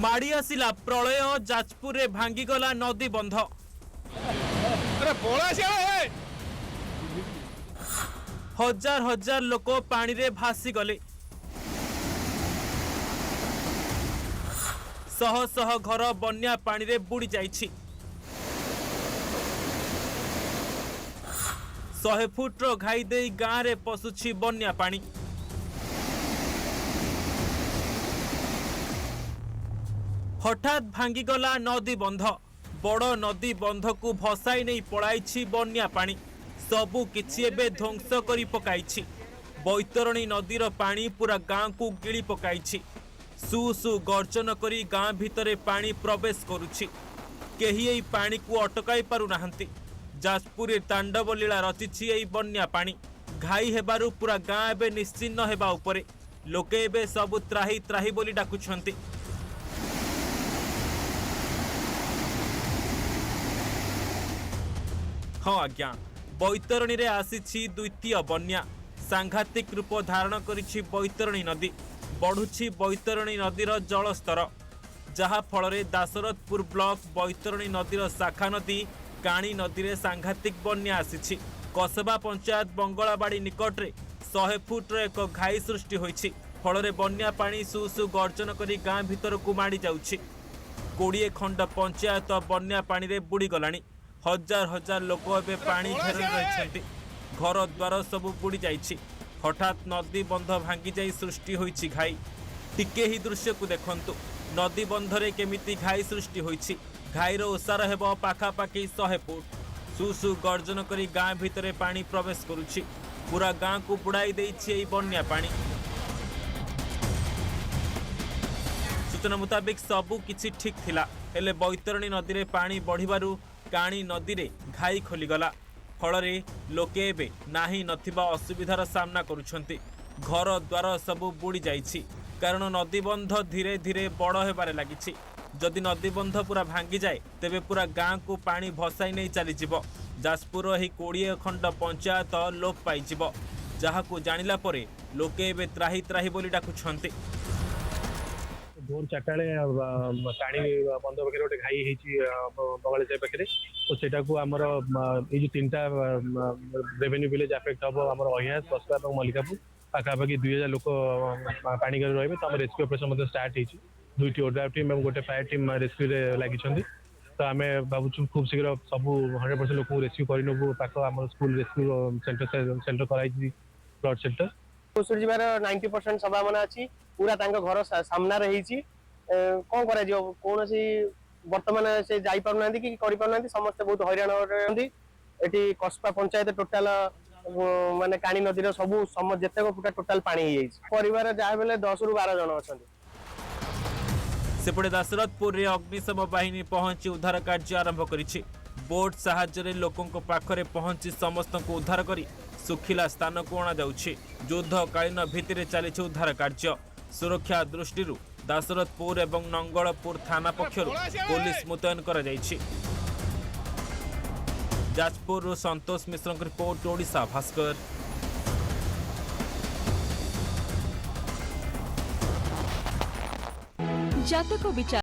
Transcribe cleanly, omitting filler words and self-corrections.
ମାଡ଼ି ଆସିଲା ପ୍ରଳୟ। ଯାଜପୁରରେ ଭାଙ୍ଗିଗଲା ନଦୀ ବନ୍ଧ। ଆରେ ପଳା ସିଆଡ଼େ। ହଜାର ହଜାର ଲୋକ ପାଣିରେ ଭାସିଗଲେ। ଶହ ଶହ ଘର ବନ୍ୟା ପାଣିରେ ବୁଡ଼ି ଯାଇଛି। 100 ଫୁଟର ଘାଇ ଦେଇ ଗାଁରେ ପଶୁଛି ବନ୍ୟା ପାଣି। ହଠାତ୍ ଭାଙ୍ଗିଗଲା ନଦୀ ବନ୍ଧ। ବଡ଼ ନଦୀ ବନ୍ଧକୁ ଭସାଇ ନେଇ ପଳାଇଛି ବନ୍ୟା ପାଣି। ସବୁ କିଛି ଏବେ ଧ୍ୱଂସ କରି ପକାଇଛି। ବୈତରଣୀ ନଦୀର ପାଣି ପୁରା ଗାଁକୁ ଗିଳି ପକାଇଛି। ସୁ ସୁ ଗର୍ଜନ କରି ଗାଁ ଭିତରେ ପାଣି ପ୍ରବେଶ କରୁଛି। କେହି ଏହି ପାଣିକୁ ଅଟକାଇ ପାରୁନାହାନ୍ତି। ଯାଜପୁରରେ ତାଣ୍ଡବ ଲୀଳା ରଚିଛି ଏହି ବନ୍ୟା ପାଣି। ଘାଇ ହେବାରୁ ପୁରା ଗାଁ ଏବେ ନିଶ୍ଚିହ୍ନ ହେବା ଉପରେ। ଲୋକେ ଏବେ ସବୁ ତ୍ରାହି ତ୍ରାହି ବୋଲି ଡାକୁଛନ୍ତି। ହଁ ଆଜ୍ଞା, ବୈତରଣୀରେ ଆସିଛି ଦ୍ୱିତୀୟ ବନ୍ୟା। ସାଂଘାତିକ ରୂପ ଧାରଣ କରିଛି ବୈତରଣୀ ନଦୀ। ବଢୁଛି ବୈତରଣୀ ନଦୀର ଜଳସ୍ତର, ଯାହାଫଳରେ ଦାଶରଥପୁର ବ୍ଲକ ବୈତରଣୀ ନଦୀର ଶାଖା ନଦୀ କାଣି ନଦୀରେ ସାଂଘାତିକ ବନ୍ୟା ଆସିଛି। କସବା ପଞ୍ଚାୟତ ବଙ୍ଗଳାବାଡ଼ି ନିକଟରେ 100 ଫୁଟର ଏକ ଘାଇ ସୃଷ୍ଟି ହୋଇଛି। ଫଳରେ ବନ୍ୟା ପାଣି ସୁ ସୁ ଗର୍ଜନ କରି ଗାଁ ଭିତରକୁ ମାଡ଼ି ଯାଉଛି। 20 ଖଣ୍ଡ ପଞ୍ଚାୟତ ବନ୍ୟା ପାଣିରେ ବୁଡ଼ିଗଲାଣି। ହଜାର ହଜାର ଲୋକ ଏବେ ପାଣି ଘେରରେ ରହିଛନ୍ତି। ଘର ଦ୍ୱାର ସବୁ ବୁଡ଼ି ଯାଇଛି। ହଠାତ୍ ନଦୀ ବନ୍ଧ ଭାଙ୍ଗିଯାଇ ସୃଷ୍ଟି ହୋଇଛି ଘାଇ। ଟିକେ ଏହି ଦୃଶ୍ୟକୁ ଦେଖନ୍ତୁ। ନଦୀ ବନ୍ଧରେ କେମିତି ଘାଇ ସୃଷ୍ଟି ହୋଇଛି। ଘାଇର ଓସାର ହେବ ପାଖାପାଖି 100 ଫୁଟ। ସୁ ସୁ ଗର୍ଜନ କରି ଗାଁ ଭିତରେ ପାଣି ପ୍ରବେଶ କରୁଛି। ପୁରା ଗାଁକୁ ବୁଡ଼ାଇ ଦେଇଛି ଏହି ବନ୍ୟା ପାଣି। ସୂଚନା ମୁତାବିକ, ସବୁ କିଛି ଠିକ୍ ଥିଲା। ହେଲେ ବୈତରଣୀ ନଦୀରେ ପାଣି ବଢ଼ିବାରୁ କାଣି ନଦୀରେ ଘାଇ ଖୋଲିଗଲା। ଫଳରେ ଲୋକେ ଏବେ ନାହିଁ ନଥିବା ଅସୁବିଧାର ସାମ୍ନା କରୁଛନ୍ତି। ଘର ଦ୍ୱାର ସବୁ ବୁଡ଼ି ଯାଇଛି, କାରଣ ନଦୀବନ୍ଧ ଧୀରେ ଧୀରେ ବଡ଼ ହେବାରେ ଲାଗିଛି। ଯଦି ନଦୀବନ୍ଧ ପୁରା ଭାଙ୍ଗିଯାଏ, ତେବେ ପୁରା ଗାଁକୁ ପାଣି ଭସାଇ ନେଇ ଚାଲିଯିବ। ଯାଜପୁରର ଏହି 20 ଖଣ୍ଡ ପଞ୍ଚାୟତ ଲୋପ ପାଇଯିବ। ଯାହାକୁ ଜାଣିଲା ପରେ ଲୋକେ ଏବେ ତ୍ରାହି ତ୍ରାହି ବୋଲି ଡାକୁଛନ୍ତି। ଭୋର 4ଟା ବେଳେ କାଣି ବନ୍ଧ ପାଖରେ ଗୋଟେ ଘାଇ ହେଇଛି, ବଙ୍ଗଳା ସାହି ପାଖରେ। ତ ସେଇଟାକୁ ଆମର ଏଇ ଯୋଉ ତିନିଟା ରେଭେନ୍ୟୁ ଭିଲେଜ ଆଫେକ୍ଟ ହବ, ଆମର ଅହିହାସ, କସବା ଏବଂ ମଲ୍ଲିକାପୁର। ପାଖାପାଖି 2000 ଲୋକ ପାଣି ଘରେ ରହିବେ। ତ ଆମର ରେସ୍କ୍ୟୁ ଅପରେସନ ମଧ୍ୟ ଷ୍ଟାର୍ଟ ହେଇଛି। ଦୁଇଟି ଓଡ୍ରାଫ ଟିମ୍ ଏବଂ ଗୋଟେ ଫାୟାର ଟିମ୍ ରେସ୍କ୍ୟୁରେ ଲାଗିଛନ୍ତି। ତ ଆମେ ଭାବୁଛୁ ଖୁବ୍ ଶୀଘ୍ର ସବୁ 100% ଲୋକଙ୍କୁ ରେସ୍କ୍ୟୁ କରିନେବୁ। ପାଖ ଆମର ସ୍କୁଲ ରେସ୍କ୍ୟୁ ସେଣ୍ଟର ସେଣ୍ଟର କରାଯାଇଛି, ଫ୍ଲଡ୍ ସେଣ୍ଟର। ଭୁଷୁଡ଼ି ଯିବାର 90% ସମ୍ଭାବନା ଅଛି। ପୁରା ତାଙ୍କ ଘର ସାମ୍ନାରେ ହେଇଛି। କଣ କରାଯିବ? କୌଣସି ବର୍ତ୍ତମାନ ସେ ଯାଇପାରୁନାହାନ୍ତି କି କରିପାରୁନାହାନ୍ତି। ସମସ୍ତେ ବହୁତ ହଇରାଣ ଅଛନ୍ତି। ଏଠି କସ୍ବା ପଞ୍ଚାୟତ ଟୋଟାଲ, ମାନେ କାଣି ନଦୀର ସବୁ ଯେତେକ ପୁରା ଟୋଟାଲ ପାଣି ହେଇଯାଇଛି। ପରିବାର ଯାହା ହେଲେ 10ରୁ 12 ଜଣ ଅଛନ୍ତି। ସେପଟେ ଦାଶରଥପୁରରେ ଅଗ୍ନିଶମ ବାହିନୀ ପହଞ୍ଚି ଉଦ୍ଧାର କାର୍ଯ୍ୟ ଆରମ୍ଭ କରିଛି। ବୋଟ୍ ସାହାଯ୍ୟରେ ଲୋକଙ୍କ ପାଖରେ ପହଞ୍ଚି ସମସ୍ତଙ୍କୁ ଉଦ୍ଧାର କରି ଶୁଖିଲା ସ୍ଥାନକୁ ଅଣାଯାଉଛି। ଯୁଦ୍ଧକାଳୀନ ଭିତ୍ତିରେ ଚାଲିଛି ଉଦ୍ଧାର କାର୍ଯ୍ୟ। ସୁରକ୍ଷା ଦୃଷ୍ଟିରୁ ଦାଶରଥପୁର ଏବଂ ନଙ୍ଗଳପୁର ଥାନା ପକ୍ଷରୁ ପୋଲିସ ମୁତୟନ କରାଯାଇଛି। ଯାଜପୁରରୁ ସନ୍ତୋଷ ମିଶ୍ରଙ୍କ ରିପୋର୍ଟ, ଓଡ଼ିଶା ଭାସ୍କର। ଜାତକ ବିଚାର।